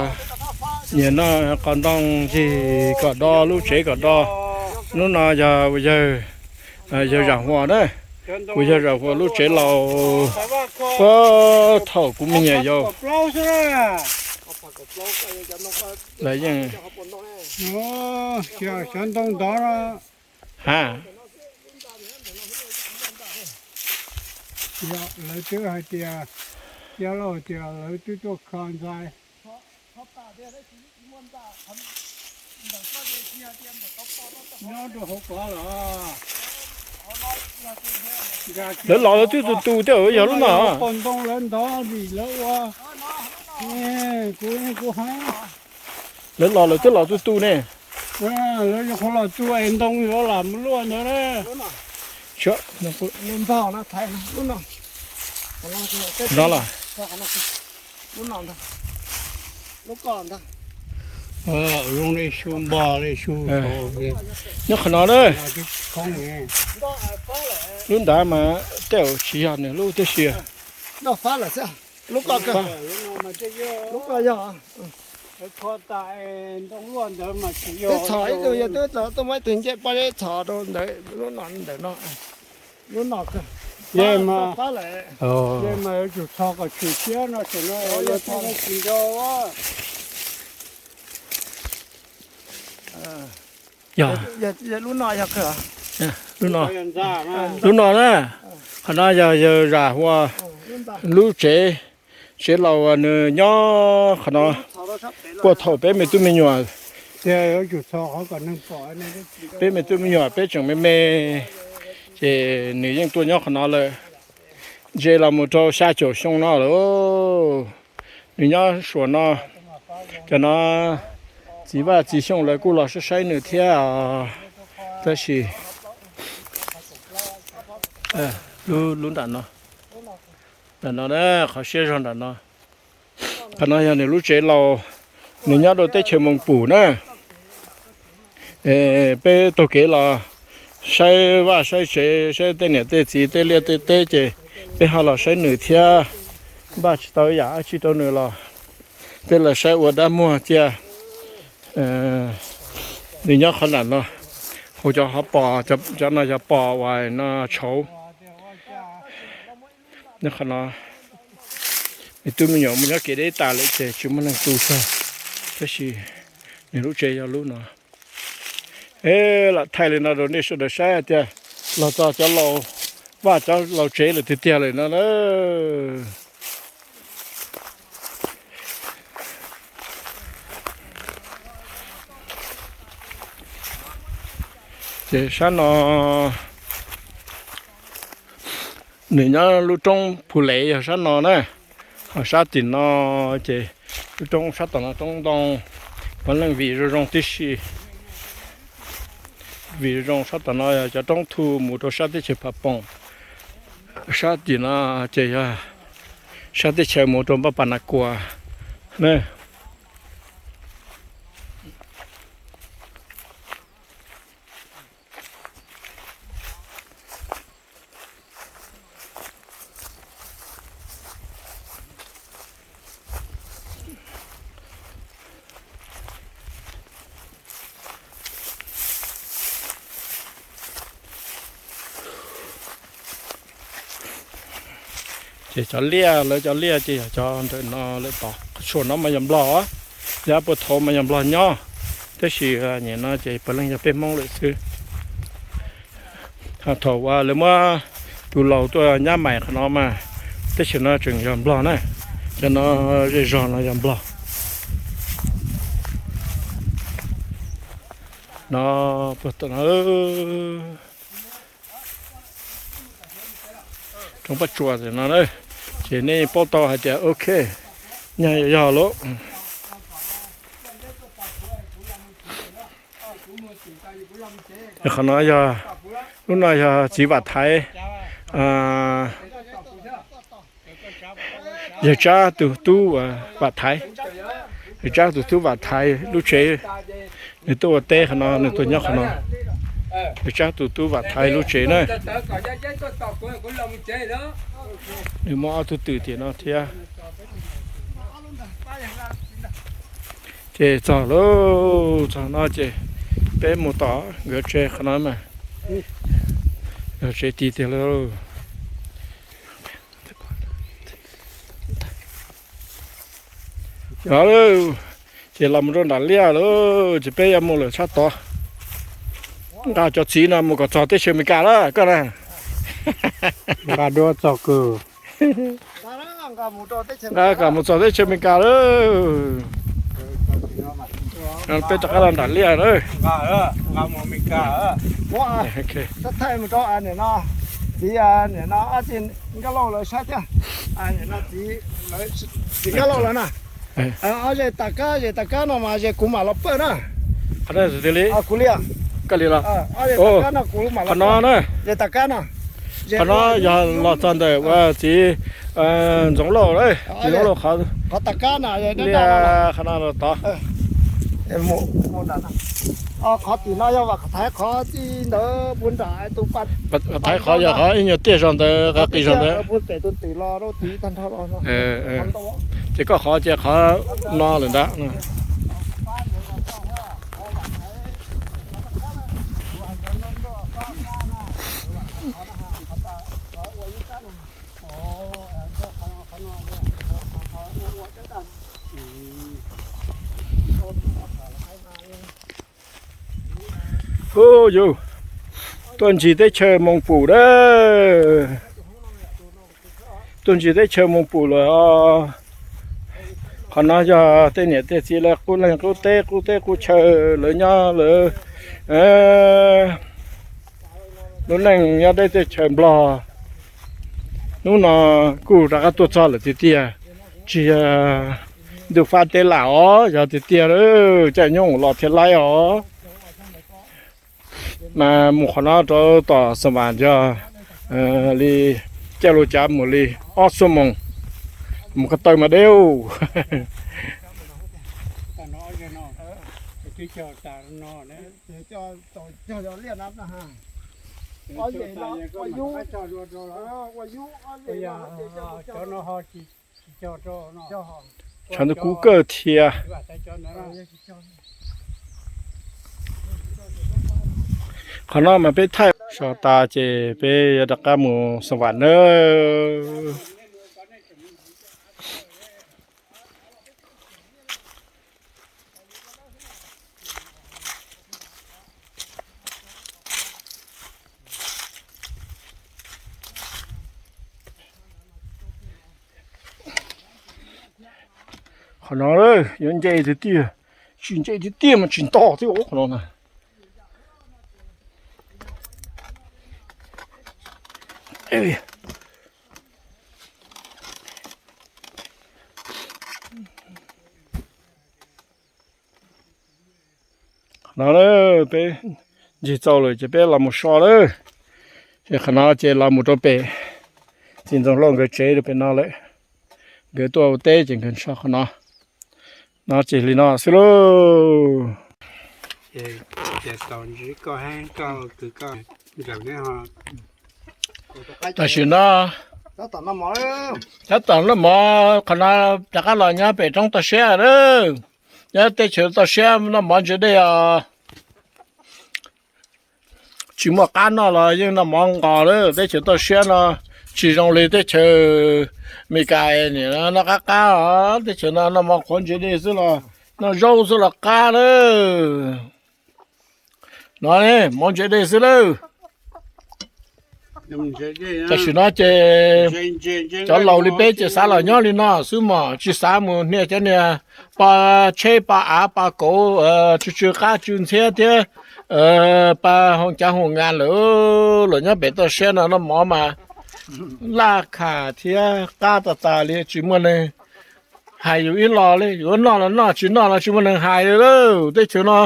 nyias no qos ntoo ncig kom do lub tsev kom do. Lub no yog yawg, yawg Zam Huas na, kuv yawg Zam Huas lub tsev laus puag thaum kuv me nyuam yaus. Lawv yeej, ha, lawv twb hais tias, Xyob Lauj tias lawv twb tuaj kho ntxhais nyob rau hauv ko los. Lawv los lawv twb tu tu tej zaum yog lub no. Poj ntoo lawv ntov vim lawv ua, kuv, kuv hais, lawv los lawv twb los tu tu ne. Lawv yuav qhuav los tu es ntoo yuav lam mus luaj ntawd na. No los zoo li su npog li su. Nyob qhov no na. Lub nrad mas tej zaum tsis yog nws lub tib si. Lub ko, lub ko yog. Twb txhom ib tug, yog twb txhom tuaj muab ib tug ncej poj zeb txhom rau ntawd, lub no ntawm no. Lub no, yeej mas yuav tsum txhom kom tshwm siab no, tam no yog tsis nco. Yog lub no, yog lub no, lub no na. Qhov no yog yawg Zam Huas lub tsev, tsev laus nws nyob qhov no puag thaum peb me tub me nyuam, peb me tub me nyuam peb tseem me me, ces nws yeej tuaj nyob qhov no lawm. Ntse los mus rau xya caum xyoo no lawm. Nws nyob suas no, cov no txiv Vaj txiv Xyooj lawv kuj los saib saib nws thiab os. Tab sis Lub, lub nram no, nram no na, qhov siab zog nram no. Qhov no yog nws lub tsev laus, nws nyob rau teb chaws Moos Pum na. Peb taug kev los saib vaj saib tsev, saib tej niam tej txiv, tej liaj tej teb ces peb ho los saib nws thiab. Npaj tsis tau yam dab tsi rau nws los peb los saib ua dab muag cia. Nws nyob qhov nram no, hauv cov hov pos, cov no yog pos uas no tshauv. Nyob qhov no, nws tub me nyuam mus nyob kev deb tas lawm ces tsis muaj neeg tu tag, tab sis nws lub tsev yog lub no. Lam thaij li no rau nej sawv daws saib tias los txog cov laus vaj cov laus tsev lawm tiag tiag lawm no na. Ces sab no nws nyob lub roob Phu Lev yog sab no na, ho sab tim no ces lub roob sab tom no roob ntoo, puav leej vim zoo zoo tib si. Vim zoo sab tom no yog cov roob thu mus rau sab teb chaws Phav Poom, sab tim no ces yog sab teb chaws mus rau Npaj Pas Nas Kuas na. Ces cov liaj, lawv cov liaj ces yog cov ntawm no lawm tod, qhov tshuam no mas yog Nplog, yog puag thaum mas yog Nplog nyob, tab sis nim no ces puav leej yog peb Hmoob lawm xwb. Thaum uas lawv muab tus laus tuaj nyab mais qhov no mas teb chaws no tseem yog Nplog na, cov no zej zog no yog Nplog. No, roob Paj Tsuas no, ces nej paub tau hais tias ok, nyaj yog lawm. Qhov no yog, lub no yog txiv Vam Thaiv, yawg Tsab tus tub Vam Thaiv, yawg Tsab tus tub Vam Thaiv lub tsev. Nws tuaj ua teb qhov no, nws tuaj nyob qhov no. Yawg Tsab tus tub Vam Thaiv lub tsev na. Nws muaj ob tug twm tim no thiab. Ces txog lauj, txog no ces peb mus tom nkawd tsev qhov no mas, nkawd tsev ti tiag lauj. Ces los mus rau nram liaj lauj, ces peb yuav mus lawm sab tod. Nqa cov txiv no mus kom txog teb chaws Amelikas lawm koj na. Nqa dua txog kawg. Nqa kom mus txog teb chaws Amelikas lawm. Peb rov qab los nram liaj na. Txiv Nkaj Lauj lawv saib thiab. Txiv Nkaj Lauj lawv na. Ze tas kab, ze tas kab no mas ze kuv mam los pawj na. Kuv li, koj li los. Qhov no na, ze tas kab no, qhov no yog los txog ntawm ua txiv Ntxoov Lauj, txiv Ntxoov Lauj qhov, qhov tas kab no, qhov no los tod. Qhov tim no yog Vam Thaiv qhov txij ntawd puag nram tus Vam Thaiv qhov yog qhov ib nyuag tiaj zog ntawd, qhov qis zog ntawd. Ces koj qhov ces qhov no lawm ntag. Hu yus, tuaj ntsis teb chaws Moos Pum na. Tuaj ntsis teb chaws Moos Pum lawm os. Qhov no yog tej niam tej txiv lawv qub leej qub teb qub teb qub chaw lawv nyob lawv lub neej nyob deb teb chaws Nplog. Hnub no kuj rov qab tuaj txog lawm tiag tiag, tsis yog ntuj fab teb lam os, yog tiag tiag caij nyooj los thiab laib os. Mas mus qhov no rau tom Xa Vam yog Li caij lus cav mus li ob xuab moos, mus ko taw mas deb. Tshav ntuj kub kawg thiab. Qhov no mas peb thaij so tas ces peb yuav rov qab mus Xas Vam nawb. Qhov no yuav nce tiag tiag, tsis nce tiag tiag mas tsis nto thiab qhov no na. Qhov no peb ncig txaus lawm ces peb los mus so lawm. Ces qhov no ces los mus rau pem txiv Ntxoov Lauj nkawd tsev rau pem no lawm. Nkawd tuaj ua teb ces nkawd so qhov no. No ces li no xwb lauj. Tam sim no tab tom noj mov, qhov no rov qab los nyob pem roob toj siab lawm. Nyob teb chaws toj siab noj mov ntse dej os. Tsis muaj qab noj los yeej noj mov nqos lawm. Teb chaws toj siab no tsis zoo li teb chaws Amelikas, noj qab qab os. Teb chaws no noj mov qhuav ntse dej xwb los, noj zaub xwb los qab lawm. No mov ntse dej xwb lawm. Tam sim no ces cov laus li peb ces xav los nyob li no xwb mos, tsis xav mus hnia cov niag pa tsheb pa av pa kauv tsw tsw qab tsw ntxhiab thiab pa hoo cav hoo ngas lawm. Los nyob pem toj siab no noj mov mas laj kham thiab qab tas tas li, tsis muaj neeg hais yus ib los li. Yuav noj los noj, tsis noj los tsis muaj neeg hais li lauj. Teb chaws no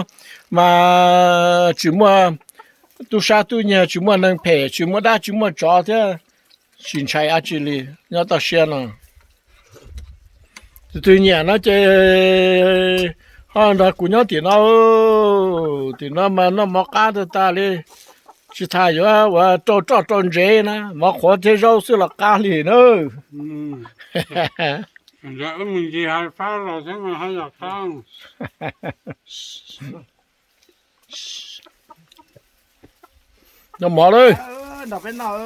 mas tsis muaj tub sab tub nyiag, tsis muaj neeg phem, tsis muaj dab tsis muaj tsov thiab, tsis ntshai dab tsi li nyob toj siab no. Tus twg nyiam no ces ho nrog kuv nyob tim no. Tim no mas noj mov qab tag tag li, tsis tas yuav ua rau roj rau ntsev na, mov qhuav thiab zaub xwb los qab li na. Noj mov lawm. Nrog peb noj,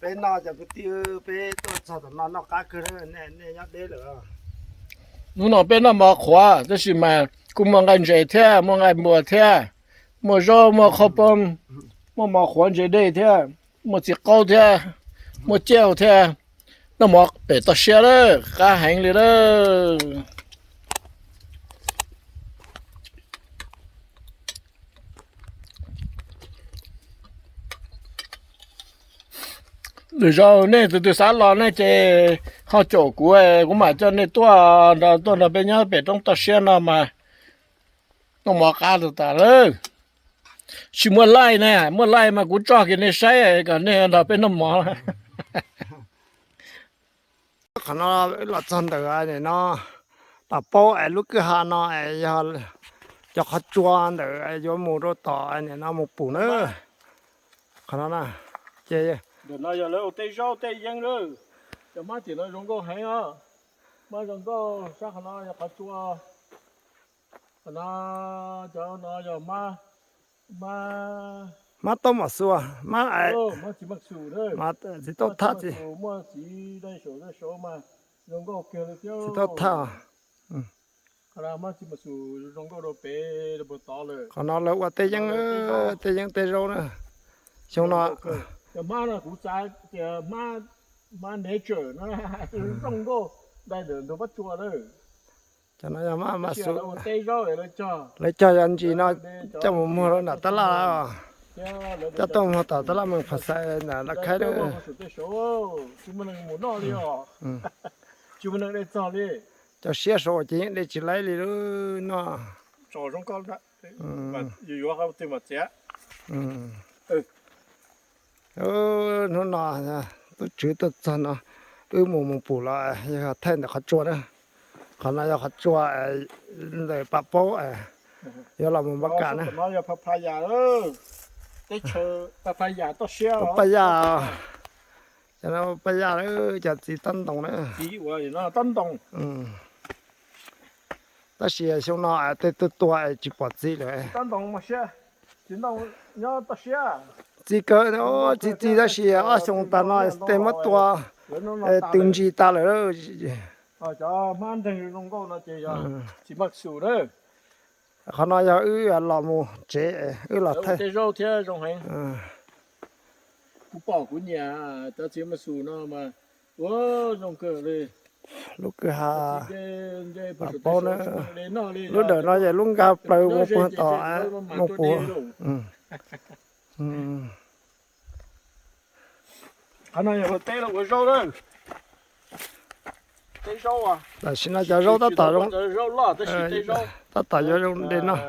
peb noj cov kwv tij, peb tuaj txog tom no noj qab kawg, nej nyob deb lawm. Hnub no peb noj mov qhuav tab sis mas kuj muaj nqaij ntses thiab, muaj nqaij npua thiab, muaj zaub, muaj qhaub poob, muaj mov qhuav ntse dej thiab, muaj txiv qaub thiab, muaj ciaj thiab. Noj mov pem toj siab lawm, qab heev li lawm. Lwm zaus nej tus twg xav los nej ces ho caum kuv, kuv mam coj nej tuaj, tuaj nrog peb nyob pem roob toj siab no mas noj mov qab tas tas lawm. Tsis muaj laij na, muaj laij mas kuv tso kiag nej saib kom nej nrog peb noj mov. Qhov no los txog ntawm no, tom paub es lub kwj ha no es yog cov qhov tsua ntawm yuav mus rau tom nim no mus pum na. Qhov no na, ces ntawm no yog lawv ua tej zaub tej yeeb lawm. Cov hmab tim no zoo nkauj heev os. Hmab zoo nkauj, sab qhov no yog qhov tsua. Qhov no, cov no yog hmab, hmab taub mom xua, hmab txiv taub thaj, muaj txiv dai saum dai saud mas zoo nkauj kiag li thiab. Txiv taub thaj. Qhov no lawv ua tej yeeb, tej yeeb tej zaub na. Xyoo no, cov hmab no kuv xav tias hmab nature no zoo nkauj dai ntawm ntug pob tsuas lawm. Cov no yog hmab mas xua, lawv cog yog ntsis no coj mus muag rau nram tab laj, coj tuaj muag tom tab laj Moos Phas Xais nram Laj Khaib na. Cov siab saud ces yeej de tsis laib li lub no. Yuav yuav qhov twg mas txiav. Hnub no tub tswv tuaj txog no, wb mus mus pum los yog thaij ntawm qhov tsua na. Qhov no yog qhov tsua ntawm Paj Paub, yuav los mus Npab Kam na. Paj Yaj, cov no Paj Yaj, cov txiv tab ntoos na. Tab sis xyoo no tej tuaj tua tsis pom txiv lawm. Txiv kawg, txiv txiv tab sis ob xyoo tas no tej muab tua tw ntsis tas lawm. Qhov no yog wb los mus tsev, wb los thaij. Lub kwj ha Paj Paub na, lub dawm no yog lub nkag plaws mus puag tom Moos Puas. Tam sim no cov zaub tab tom zoo, tab tom yuav zoo de noj.